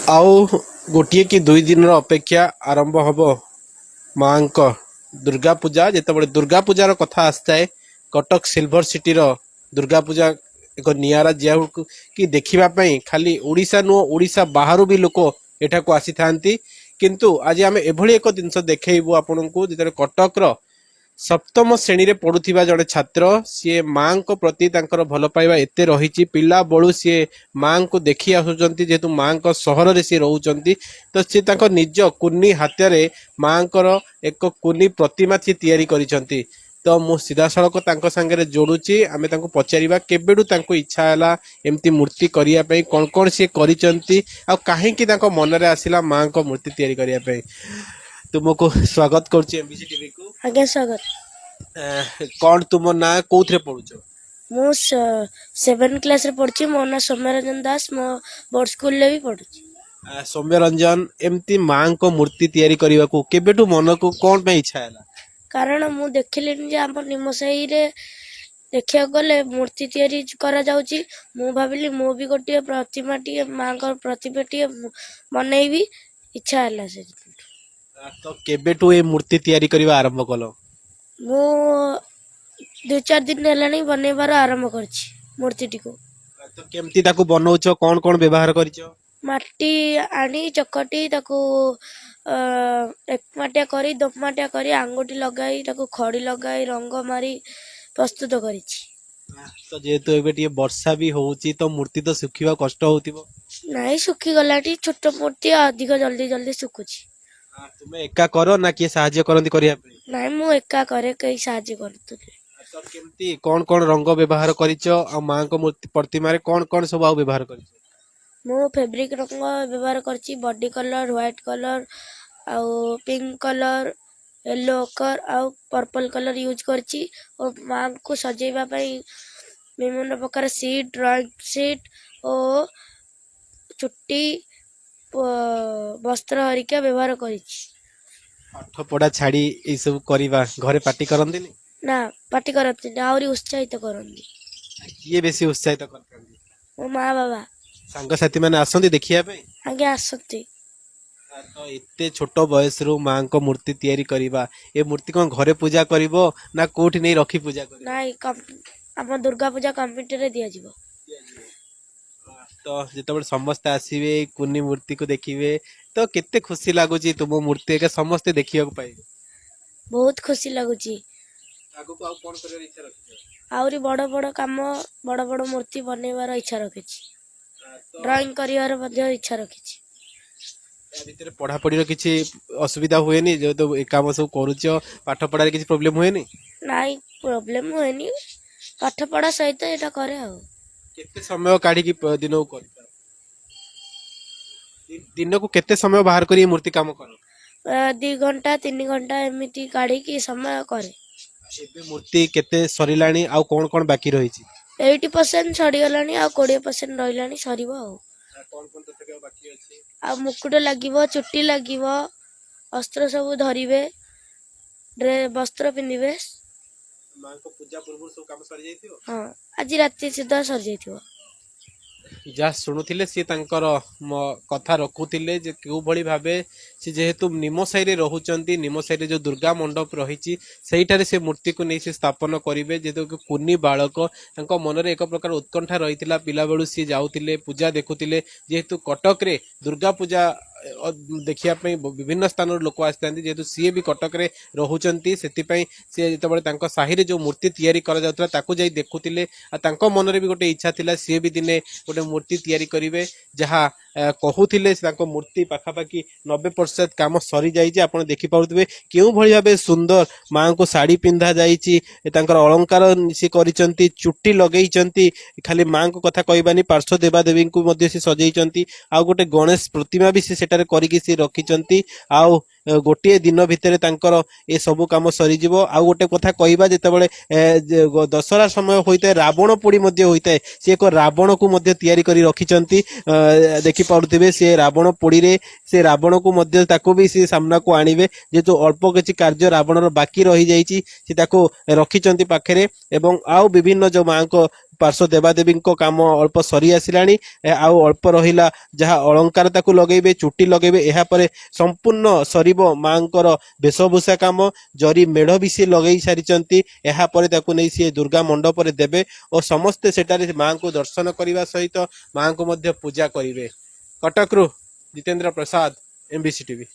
ଆଉ ଗୋଟିଏ କି ଦୁଇ ଦିନର ଅପେକ୍ଷା, ଆରମ୍ଭ ହେବ ମାଙ୍କ ଦୁର୍ଗା ପୂଜା। ଯେତେବେଳେ ଦୁର୍ଗା ପୂଜାର କଥା ଆସିଥାଏ, କଟକ ସିଲଭର ସିଟିର ଦୁର୍ଗା ପୂଜା ଏକ ନିଆରା, ଯାହାକୁ କି ଦେଖିବା ପାଇଁ ଖାଲି ଓଡ଼ିଶା ନୁହଁ, ଓଡ଼ିଶା ବାହାରୁ ବି ଲୋକ ଏଠାକୁ ଆସିଥାନ୍ତି। କିନ୍ତୁ ଆଜି ଆମେ ଏଭଳି ଏକ ଜିନିଷ ଦେଖେଇବୁ ଆପଣଙ୍କୁ, ଯେତେବେଳେ କଟକର ସପ୍ତମ ଶ୍ରେଣୀରେ ପଢୁଥିବା ଜଣେ ଛାତ୍ର, ସିଏ ମାଙ୍କ ପ୍ରତି ତାଙ୍କର ଭଲ ପାଇବା ଏତେ ରହିଛି, ପିଲା ବେଳୁ ସିଏ ମାଙ୍କୁ ଦେଖି ଆସୁଛନ୍ତି। ଯେହେତୁ ମାଙ୍କ ସହରରେ ସିଏ ରହୁଛନ୍ତି, ତ ସିଏ ତାଙ୍କ ନିଜ କୁନି ହାତରେ ମାଙ୍କର ଏକ କୁନି ପ୍ରତିମା ସିଏ ତିଆରି କରିଛନ୍ତି। ତ ମୁଁ ସିଧାସଳଖ ତାଙ୍କ ସାଙ୍ଗରେ ଯୋଡୁଛି। ଆମେ ତାଙ୍କୁ ପଚାରିବା, କେବେଠୁ ତାଙ୍କୁ ଇଚ୍ଛା ହେଲା ଏମିତି ମୂର୍ତ୍ତି କରିବା ପାଇଁ, କଣ କଣ ସିଏ କରିଛନ୍ତି ଆଉ କାହିଁକି ତାଙ୍କ ମନରେ ଆସିଲା ମାଙ୍କ ମୂର୍ତ୍ତି ତିଆରି କରିବା ପାଇଁ। ତୁମକୁ ସ୍ୱାଗତ କରୁଛି ଏମବିସି ଟିଭିକୁ। ଆଜ୍ଞା, ସ୍ୱାଗତ। କଣ ତୁମ ନାଁ, କୋଉଥିରେ ପଢୁଛ? ମୁଁ ସେଭେନ୍ କ୍ଲାସ୍ରେ ପଢୁଛି। ମୋ ନାଁ ସୌମ୍ୟରଞ୍ଜନ ଦାସ। ମୋ ବୋର୍ଡ ସ୍କୁଲରେ ବି ପଢୁଛି। ସୌମ୍ୟରଞ୍ଜନ, ଏମିତି ମାଙ୍କ ମୂର୍ତ୍ତି ତିଆରି କରିବାକୁ କେବେଠୁ ମନକୁ କଣ ପାଇଁ ଇଚ୍ଛା ହେଲା? କାରଣ ମୁଁ ଦେଖିଲିଣି ଯେ ଆମ ନିମସାହିରେ ଦେଖିବାକୁ ଗଲେ ମୂର୍ତ୍ତି ତିଆରି କରାଯାଉଛି। ମୁଁ ଭାବିଲି, ମୁଁ ବି ଗୋଟିଏ ପ୍ରତିମାଟିଏ, ମାଙ୍କର ପ୍ରତିମାଟିଏ ବନେଇବି। ଇଚ୍ଛା ହେଲା ସେ। ତ କେବେଠୁ ଏ ମୂର୍ତ୍ତି ତିଆରି କରିବା ଆରମ୍ଭ କଲ? ମୁଁ 2-4 ଦିନ ହେଲାଣି ବନେଇବାର ଆରମ୍ଭ କରିଛି ମୂର୍ତ୍ତିଟିକୁ। ତ କେମିତି ତାକୁ ବନଉଛ, କଣ କଣ ବ୍ୟବହାର କରିଛ? ମାଟି ଆଣି ଚକଟି ତାକୁ ଏକମାଟିଆ କରି, ଦୋମାଟିଆ କରି, ଆଙ୍ଗୁଠି ଲଗାଇ, ତାକୁ ଖଡ଼ି ଲଗାଇ, ରଙ୍ଗ ମାରି ପ୍ରସ୍ତୁତ କରିଛି। ତ ଯେହେତୁ ଏବେ ଟିକେ ବର୍ଷା ବି ହଉଛି, ତ ମୂର୍ତ୍ତି ତ ଶୁଖିବା କଷ୍ଟ ହଉଥିବ? ନାଇଁ, ଶୁଖିଗଲାଣି। ଛୋଟ ମୂର୍ତ୍ତି ଅଧିକ ଜଲ୍ଦି ଜଲ୍ଦି ଶୁଖୁଛି। ତୁମେ ଏକା କର ନା କିଏ ସାହାଯ୍ୟ କରନ୍ତି କରିବା ପାଇଁ? ନାଇଁ, ମୁଁ ଏକା କରେ, କେହି ସାହାଯ୍ୟ କରନ୍ତିନି। ତ କେମିତି କଣ କଣ ରଙ୍ଗ ବ୍ୟବହାର କରିଛ ଆଉ ମାଙ୍କ ମୂର୍ତ୍ତି ପ୍ରତିମାରେ କଣ କଣ ସବୁ ଆଉ ବ୍ୟବହାର କରିଛ? ମୁଁ ଫେବ୍ରିକ୍ ରଙ୍ଗ ବ୍ୟବହାର କରିଛି, ବଡି କଲର୍, ହ୍ୱାଇଟ୍ କଲର୍ ଆଉ ପିଙ୍କ କଲର୍, ୟେଲୋ କଲର୍ ଆଉ ପର୍ପଲ୍ କଲର୍ ୟୁଜ୍ କରିଛି ଓ ମାଙ୍କୁ ସଜେଇବା ପାଇଁ ବିଭିନ୍ନ ପ୍ରକାର ସିଟ୍, ଡ୍ରଇଂ ସିଟ୍ ଓ ଚୁଟି, ବସ୍ତ୍ର ହରିକା ବ୍ୟବହାର କରିଛି। ପାଠ ପଢା ଛାଡି ଏଇ ସବୁ କରିବା, ଘରେ ପାଟି କରନ୍ତିନି? ନା, ପାଟି କରନ୍ତିନି, ଆହୁରି ଉତ୍ସାହିତ କରନ୍ତି। କିଏ ବେଶୀ ଉତ୍ସାହିତ କରିଥାନ୍ତି? ମୋ ମା ବାବା। ସାଙ୍ଗସାଥି ମାନେ ଆସନ୍ତି ଦେଖିବା ପାଇଁ? ଆଜ୍ଞା, ଆସନ୍ତି। ତ ଏତେ ଛୋଟ ବୟସରୁ ମାଙ୍କ ମୂର୍ତ୍ତି ତିଆରି କରିବା, ଏ ମୂର୍ତ୍ତି କଣ ଘରେ ପୂଜା କରିବ ନା କୋଉଠି ନେଇ ରଖି ପୂଜା କରିବ? ନାଇଁ, ଆମ ଦୁର୍ଗା ପୂଜା କମିଟିରେ ଦିଆଯିବ। ତ ଯେତେବେଳେ ସମସ୍ତେ ଆସିବେ, ଏଇ କୁନି ମୂର୍ତ୍ତିକୁ ଦେଖିବେ, ତ କେତେ ଖୁସି ଲାଗୁଛି ତୁମ ମୂର୍ତ୍ତି ଏକା ସମସ୍ତେ ଦେଖିବାକୁ ପାଇବେ? ବହୁତ ଖୁସି ଲାଗୁଛି। ଆଗକୁ ଆଉ କଣ କରିବାର ଇଚ୍ଛା ରଖିଛ? ଆହୁରି ବଡ଼ ବଡ଼ କାମ, ବଡ଼ ବଡ଼ ମୂର୍ତ୍ତି ବନେଇବାର ଇଚ୍ଛା ରଖିଛି। ତ ଡ୍ରଇଂ କରିବାର ମଧ୍ୟ ଇଚ୍ଛା ରଖିଛି। ୟା ଭିତରେ ପଢାପଢିର କିଛି ଅସୁବିଧା ହୁଏନି? ଯେହେତୁ ଏ କାମ ସବୁ କରୁଛ, ପାଠ ପଢାରେ କିଛି ପ୍ରୋବ୍ଲେମ ହୁଏନି? ନାଇଁ, ପ୍ରୋବ୍ଲେମ ହୁଏନି। ପାଠ ପଢା ସହିତ ଏଇଟା କରେ ଆଉ। କେତେ ସମୟ କାଢିକି ଦିନକୁ କରିଥାଅ? ଦିନକୁ କେତେ ସମୟ ବାହାର କରି ଏ ମୂର୍ତ୍ତି କାମ କର? 2 ଘଣ୍ଟା, 3 ଘଣ୍ଟା ଏମିତି କାଢିକି ସମୟ କରେ। ଏବେ ମୂର୍ତ୍ତି କେତେ ସରିଲାଣି ଆଉ କଣ କଣ ବାକି ରହିଛି? 80% ସରିଗଲାଣି, ଆଉ 20% ରହିଲାଣି, ସରିବ ଆଉ। କଣ କଣ ତଥାପି ଆଉ ବାକି ଅଛି? ଆଉ ମୁକୁଟ ଲାଗିବ, ଚୁଟି ଲାଗିବ, ଅସ୍ତ୍ର ସବୁ ଧରିବେ, ବସ୍ତ୍ର ପିନ୍ଧିବେ। ମାଙ୍କ ପୂଜା ପୂର୍ବରୁ ସବୁ କାମ ସରିଯାଇଥିବ? ହଁ, ଆଜି ରାତି ସୁଦ୍ଧା ସରିଯାଇଥିବ। ଯାହା ଶୁଣୁଥିଲେ, ସିଏ ତାଙ୍କର କଥା ରଖୁଥିଲେ ଯେ କେଉଁଭଳି ଭାବେ ସେ ଯେହେତୁ ନିମସାହିରେ ରହୁଛନ୍ତି, ନିମସାହିରେ ଯୋଉ ଦୁର୍ଗା ମଣ୍ଡପ ରହିଛି, ସେଇଠାରେ ସେ ମୂର୍ତ୍ତିକୁ ନେଇ ସେ ସ୍ଥାପନ କରିବେ। ଯେହେତୁ ଏକ କୁନି ବାଳକ, ତାଙ୍କ ମନରେ ଏକ ପ୍ରକାର ଉତ୍କଣ୍ଠା ରହିଥିଲା। ପିଲାବେଳୁ ସିଏ ଯାଉଥିଲେ, ପୂଜା ଦେଖୁଥିଲେ। ଯେହେତୁ କଟକରେ ଦୁର୍ଗା ପୂଜା ଦେଖିବା ପାଇଁ ବିଭିନ୍ନ ସ୍ଥାନରୁ ଲୋକ ଆସିଥାନ୍ତି, ଯେହେତୁ ସିଏ ବି କଟକରେ ରହୁଛନ୍ତି, ସେଥିପାଇଁ ସିଏ ଯେତେବେଳେ ତାଙ୍କ ସାହିରେ ଯୋଉ ମୂର୍ତ୍ତି ତିଆରି କରାଯାଉଥିଲା, ତାକୁ ଯାଇ ଦେଖୁଥିଲେ। ଆଉ ତାଙ୍କ ମନରେ ବି ଗୋଟେ ଇଚ୍ଛା ଥିଲା, ସିଏ ବି ଦିନେ ଗୋଟେ ମୂର୍ତ୍ତି ତିଆରି କରିବେ। ଯାହା କହୁଥିଲେ, ସେ ତାଙ୍କ ମୂର୍ତ୍ତି ପାଖାପାଖି 90% କାମ ସରିଯାଇଛି। ଆପଣ ଦେଖିପାରୁଥିବେ କେଉଁଭଳି ଭାବେ ସୁନ୍ଦର ମାଙ୍କୁ ଶାଢୀ ପିନ୍ଧା ଯାଇଛି, ତାଙ୍କର ଅଳଙ୍କାର ସେ କରିଛନ୍ତି, ଚୁଟି ଲଗେଇଛନ୍ତି। ଖାଲି ମାଙ୍କ କଥା କହିବାନି, ପାର୍ଶ୍ୱ ଦେବାଦେବୀଙ୍କୁ ମଧ୍ୟ ସେ ସଜେଇଛନ୍ତି। ଆଉ ଗୋଟେ ଗଣେଶ ପ୍ରତିମା ବି ସେ ସେଠାରେ କରିକି ସେ ରଖିଛନ୍ତି। ଆଉ ଗୋଟିଏ ଦିନ ଭିତରେ ତାଙ୍କର ଏ ସବୁ କାମ ସରିଯିବ। ଆଉ ଗୋଟେ କଥା କହିବା, ଯେତେବେଳେ ଦଶହରା ସମୟ ହୋଇଥାଏ, ରାବଣ ପୋଡି ମଧ୍ୟ ହୋଇଥାଏ। ସେ ଏକ ରାବଣକୁ ମଧ୍ୟ ତିଆରି କରି ରଖିଛନ୍ତି। ଦେଖିପାରୁଥିବେ, ସେ ରାବଣ ପୋଡିରେ ସେ ରାବଣକୁ ମଧ୍ୟ, ତାକୁ ବି ସେ ସାମ୍ନାକୁ ଆଣିବେ। ଯେହେତୁ ଅଳ୍ପ କିଛି କାର୍ଯ୍ୟ ରାବଣର ବାକି ରହିଯାଇଛି, ସେ ତାକୁ ରଖିଛନ୍ତି ପାଖରେ ଏବଂ ଆଉ ବିଭିନ୍ନ ଯୋଉ ମାଙ୍କ ପାର୍ଶ୍ୱ ଦେବାଦେବୀଙ୍କ କାମ ଅଳ୍ପ ସରି ଆସିଲାଣି, ଆଉ ଅଳ୍ପ ରହିଲା, ଯାହା ଅଳଙ୍କାର ତାକୁ ଲଗେଇବେ, ଚୁଟି ଲଗେଇବେ। ଏହାପରେ ସମ୍ପୂର୍ଣ୍ଣ ସରିବ ମାଙ୍କର ବେଶଭୂଷା କାମ। ଜରି ମେଢ ବି ସିଏ ଲଗେଇ ସାରିଛନ୍ତି। ଏହାପରେ ତାକୁ ନେଇ ସିଏ ଦୁର୍ଗା ମଣ୍ଡପରେ ଦେବେ ଓ ସମସ୍ତେ ସେଠାରେ ମାଙ୍କୁ ଦର୍ଶନ କରିବା ସହିତ ମାଙ୍କୁ ମଧ୍ୟ ପୂଜା କରିବେ। କଟକରୁ ଜିତେନ୍ଦ୍ର ପ୍ରସାଦ, ଏମବିସି ଟିଭି।